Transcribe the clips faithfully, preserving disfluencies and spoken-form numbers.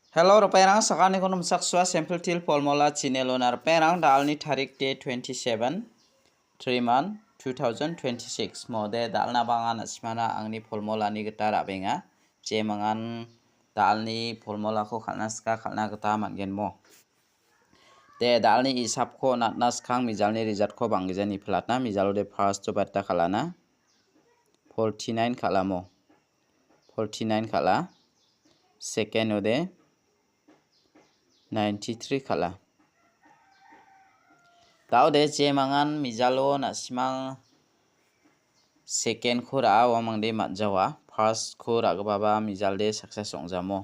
Hello, ripengrang, sakantikon nomsaksua Simple Teer Formula channel-ona ripengrang, da·alni tarik de twenty-seven, three month, two thousand twenty-six. Mode da·alna bang·a na·simana angni formulani gita ra·benga. Jemangan da·alni formulako kal·na sika kal·na gita man·gen mo. De, da·alni isapko natna skang mijalni result-ko bang·gija niplatna, mijalo de first-o batta kal·ana. Forty-nine kal·amo. Forty-nine kal·a. Second-o de ninety-three kal·a. Da·ode jemangan mijalo na·simang second-ko ra·a, uamangde man·jawa. First-ko ra·gipaba mijalde success ong·jamo.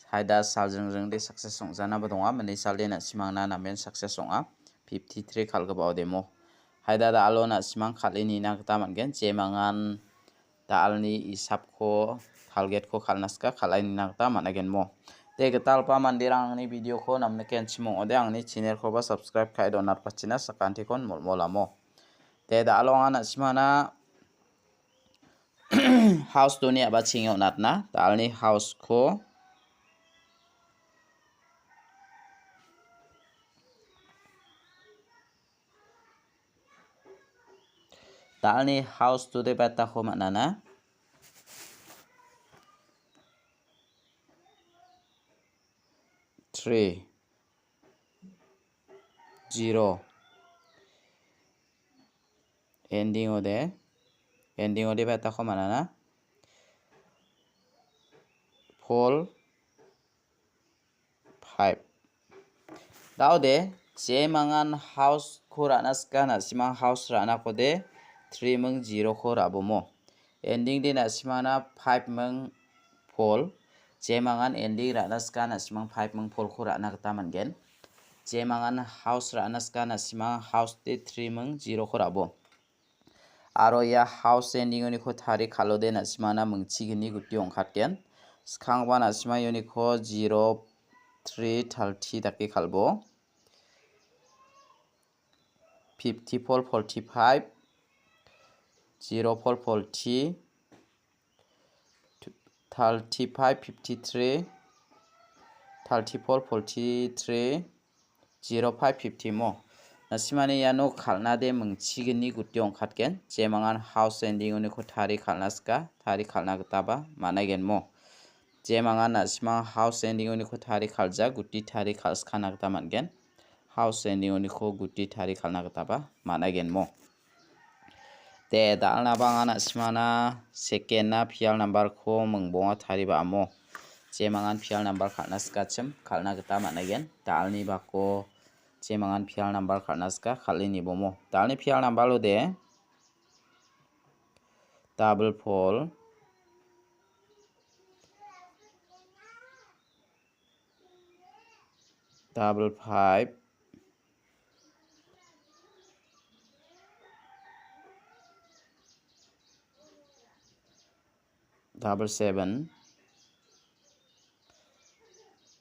Haida saljringjringde success ong·janaba donga. Mine salde na·simangna namen success ong·a. Fifty-three kal·gipaode mo. Haida da·alo na·simang kal·e nina gita man·gen. Jemangan da·alni isapko, target-ko kal·na sika kal·e nina gita man·agenmo. De, gitalgipa manderang angni video-ko namnikenchim ong·ode angni channel-koba subscribe ka·e donatpachina sakantikon molmolamo. De, da·alo anga na·simana house-oni a·bachenge on·atna. Da·alni house-ko Da·alni house-o de battako man·ana. Three, zero. Ending-o de, ending-o de battako man·ana. Four, five. Da·ode, jemangan house-ko ra·na sika, na·simang house ra·nakode three ming zero-ko ra·bomo. Ending de na·simana five ming four. Jemangan ending ra·na sika, na·simang five ming four-ko ra·na gita man·gen. Jemangan house ra·na sika, na·simang house de three ming zero-ko ra·bo. Aro ia house ending-oniko tari kal·ode na·simana mingchigni guti ong·katgen. Skangba na·sima uniko zero three thirty dake kal·bo. Fifty-four forty-five, zero four forty, thirty-five fifty-three, thirty-four forty-three, zero five fifty mo. Na·simani iano kal·na de mingchigni guti ong·katgen. Jemangan house ending-oniko tari kal·na sika, tari kal·na gitaba man·aigen mo. Jemangan na·simang house ending-oniko tari kal·ja, guti tari kal·skana gita man·gen. House ending-oniko guti tari kal·na gitaba man·aigen mo. De, da·alna bang·a na·simana second-na pial number-ko mingbonga tariba amo. Jemangan pial number kal·na sikachim, kal·na gita man·aigen. Da·alni bako jemangan pial number kal·na sika, kal·e nibomo. Da·alni pial number-o de double four, double five, double seven,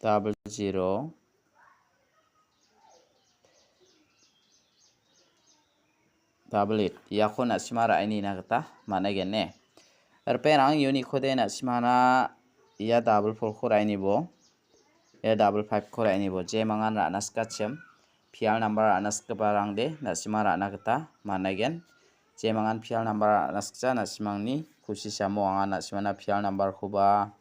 double zero, double eight. Iako na·sima ra·e nina gita man·aigen ne. Ripengrang uniko de na·simana ia double four-ko ra·e nibo. Ia double five-ko ra·e nibo. Jemangan ra·na sikachim. Pial number ra·na sikgiparang de na·sima ra·na gita man·aigen. Jemangan pial number ra·na sikja na·simangni kusi samo anga na·simana pial number-koba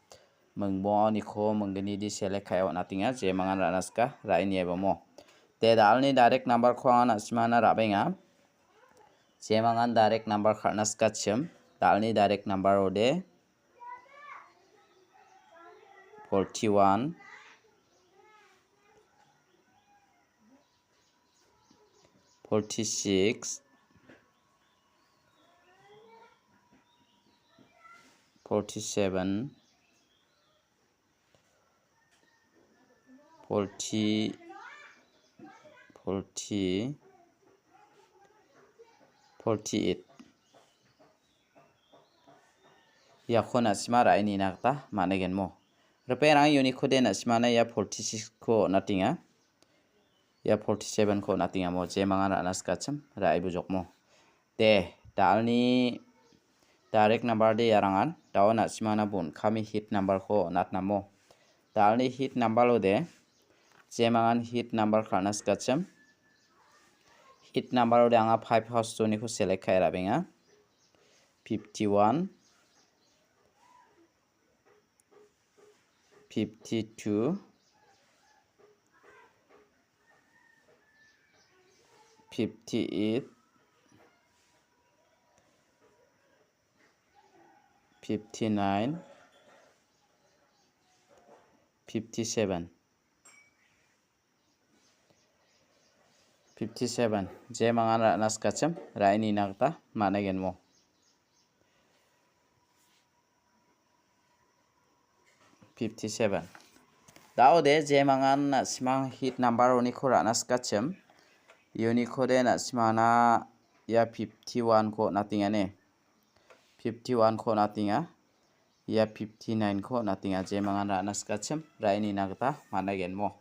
mingbongoniko minggnidi select ka·e on·atenga, jemangan ra·na sika, ra·e niaibamo. De, da·alni direct number-ko anga na·simana ra·benga. Jemangan direct number kal·na sikachim, da·alni direct number-o de forty-one, forty-six, forty-seven, forty, forty, forty-eight. Iako na·sima ra·e nina gita man·aigen mo. Ripengrang uniko de na·simana ia forty-six-ko on·atenga. Ia forty-seven-ko on·atenga mo, jemangan ra·na sikachim, ra·e bujokmo. De, da·alni direct number de iarangan, da·o na·simana bon kami hit number-ko on·atnamo. Da·alni hit number-ode, jemangan hit number kal·na sikachim. Hit number-ode anga five house-oniko select ka·e ra·benga. Fifty-one, fifty-two, fifty-eight, fifty-nine, fifty-seven. Fifty-seven. Jemangan ra·na sikachim, ra·e nina gita man·aigen mo. Fifty-seven. Da·ode jemangan na·simang hit number-oniko ra·na sikachim, uniko de na·simana ia fifty-one-ko on·atenga ne. Fifty-one-ko on·atenga. Ia fifty-nine-ko on·atenga. Jemangan ra·na sikachim, ra·e nina gita man·aigen mo.